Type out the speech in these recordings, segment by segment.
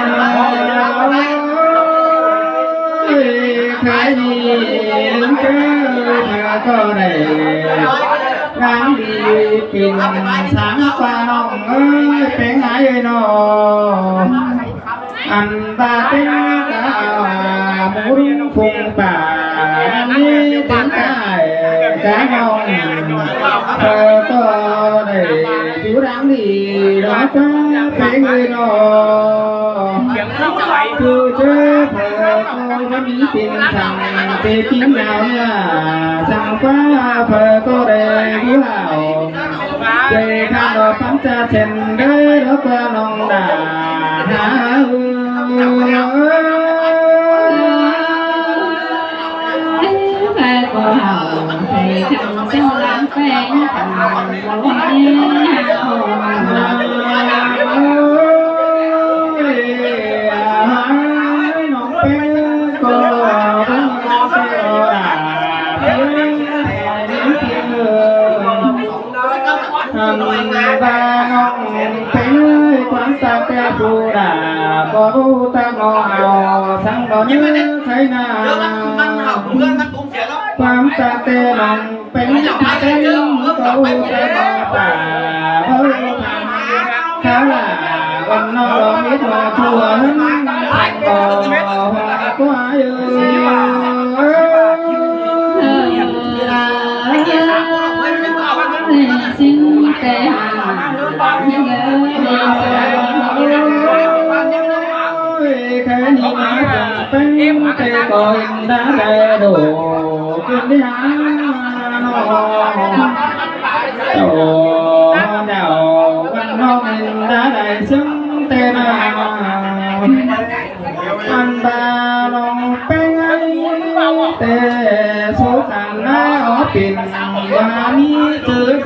ຍ ເຄີຍດີລືມເຈີ ເພິ່ນກໍໄດ້ນາງດີປິ່ນສາງກວ່ານ້ອງເອີຍ ເປັນຫຍັງເອີຍນ້ອງ ອັນວ່າເປັນກາໝູລຸງຝູງປ່າ ອັນນີ້ເປັນກາອ້າຍການ້ອງ ເພິ່ນກໍໄດ້ຢູ່ນາງດີເນາະ ເປັນເອີຍນ້ອງ ຄືເຈີເພິ່ນກໍບໍ່ມີເປັນສັງ ເປັນປີນາວເນືອ ສັງວ່າເພິ່ນກໍໄດ້ຢູ່ລາວ ເວທານອກປັນຈາເຊັ່ນເດີ ແລ້ວກໍນ້ອງດາຫາເອີຍ ໃຜກໍເຮົາໃສ່ຈຳເຈົ້າລາງແປງກັນບໍ່ໃຫ້ເຮົາ ນ້ອງເປັນກໍບໍ່ມີແຕ່ດາ ອັນວ່ານ້ອງເປັນຄວາມສາແກ່ຜູ້ດາ ບໍ່ຮູ້ຈັກເອົາສັງດອນເນີໄຄນາ ຄວາມສາແກ່ນ້ອງເປັນເປັນກໍຮູ້ຈັກເອົາປ່າ ເວົ້າທາງຄາລາ ວັນນອກມິດມາທົ່ວເຮືອນ ກໍຄວາຍເອີຍ ຊິງແຕ່ຫາງເດີ ເຄີຍໜີມາເປັນແຕ່ກໍເຫັນດາໄດ້ໂດ ກິນໄດ້ຫານ້ອງ ໂຕເຈົ້າວັນນ້ອງເຫັນດາໄດ້ເຊິ່ງແຕ່ໜ້າ ອັນວ່ານ້ອງເປັນໄງແຕ່ສຸຂັນນາ ເອົາເປັນວ່າມີເກີດ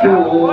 ຢູ່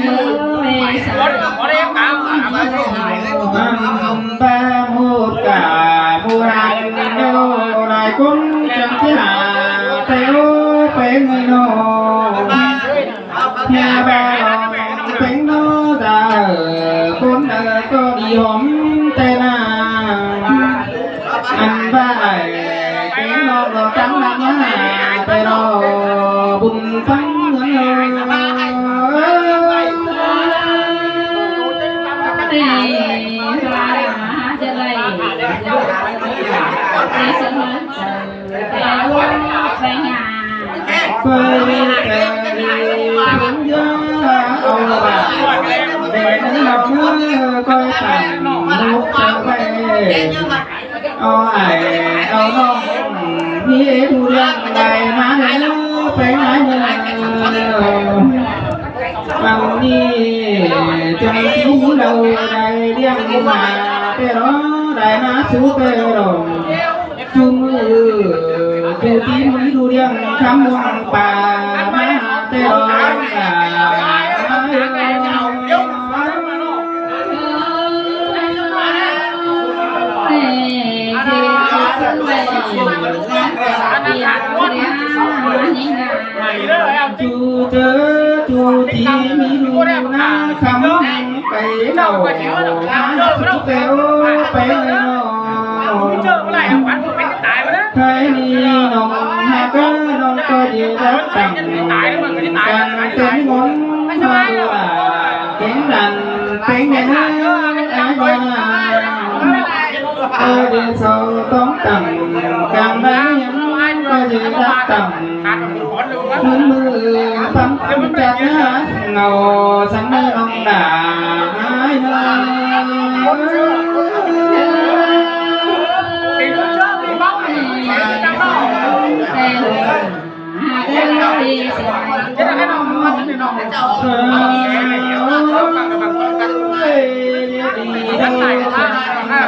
ເດີ ເວສາ ອັນບາໝົດກາບູຮານໂດ ຫຼາຍຄົນຈັ່ງຊິຫາແຕ່ໂອເປັນເນາະ ແຕ່ວ່າເປັນເນາະ ຕາເອີຍ ຄົນເອີຍ ກໍນິຍົມແຕ່ນາ ອັນວ່າອ້າຍເປັນນ້ອງກໍຕັ້ງໜ້າມາແຕ່ເນາະ ບຸນຟັງເອີຍ ເອີຍ ຈະໄດ້ ເອີຍ ສະມານໃຈ ແຕ່ວ່າໄປຫາ ເຄີຍມີແຕ່ດີເພິ່ນຢາກເອົາບາດ ແຕ່ເງິນເຮົາເຄີຍຕັ້ງນົກເອົາໄວ້ ເອົາອ້າຍເອົານ້ອງ ມີເອດຜູ້ລ້ຽງໄດ້ມາເດີ ໄປຫາເດີ ອັນນີ້ຈັ່ງຊິມີເຮົາໄດ້ລ້ຽງໝູ່ໝາ ແຕ່ລໍໄດ້ມາສູ່ແຕ່ດອງ ຊຸມມື້ ຢູ່ທີ່ມີດູ່ລ້ຽງຄຳມ່ວງປ່າ ມາຫາແຕ່ດອກກາ ຈູເຈີຈູທີ່ມີດູ່ນາຄຳ ໄປເວົ້າຫາສຸແປວໄປເນາະ ໃຜນີ້ນ້ອງຫາກນ້ອງກໍຊິຮັກຕັ້ງ ການເປັນມົນພາດ້ວຍ ເກັ່ງດັນເປັນແມ່ນາຍ ເອີ ເດຊະຕ້ອງຕັ້ງ ກາງໄດ້ຍັງກໍຊິຮັກຕັ້ງ ຄືນມື້ຟັງຈັກເງົາ ສັງເດີນ້ອງດາ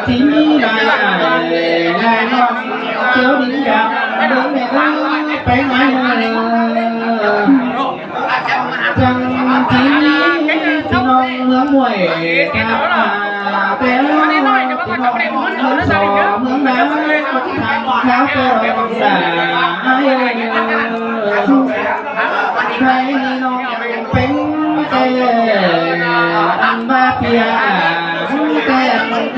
ທີ່ມີຫຼາຍໆ ແລະ ນ້ອງເຈົ້າດິນດຳ ເບິ່ງແມ່ເອີຍ ໄປຫາເອີຍ ຈັ່ງທີ່ພີ່ນ້ອງເມືອງຫ້ວຍ ກາບມາແຕ່ລາວ ພີ່ນ້ອງເມືອງສໍ ເມືອງນາ ທາງເຂົາກໍສາຍ ໃຫ້ນ້ອງເປັນແຕ່ອັນວ່າເປຍ ແຕ່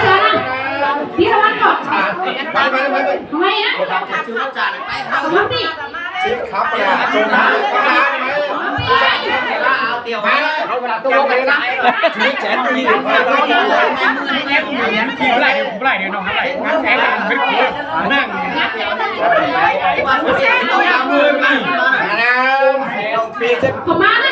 ເຊີນນະ ທີ່ລະວັງກ່ອນ ໄປໄປໄປໄປ ເຂົ້າມານະ ເຂົ້າມານີ້ ຊິຂັບລະຈົນນະ ມາເລີຍ ເອົາລະ ຕົກລົງກັນນະ ຖືແຈນນີ້ ບໍ່ໄດ້ ບໍ່ໄດ້ ນ້ອງ ບໍ່ໄດ້ ມາແລ້ວ ເຂົ້າມານະ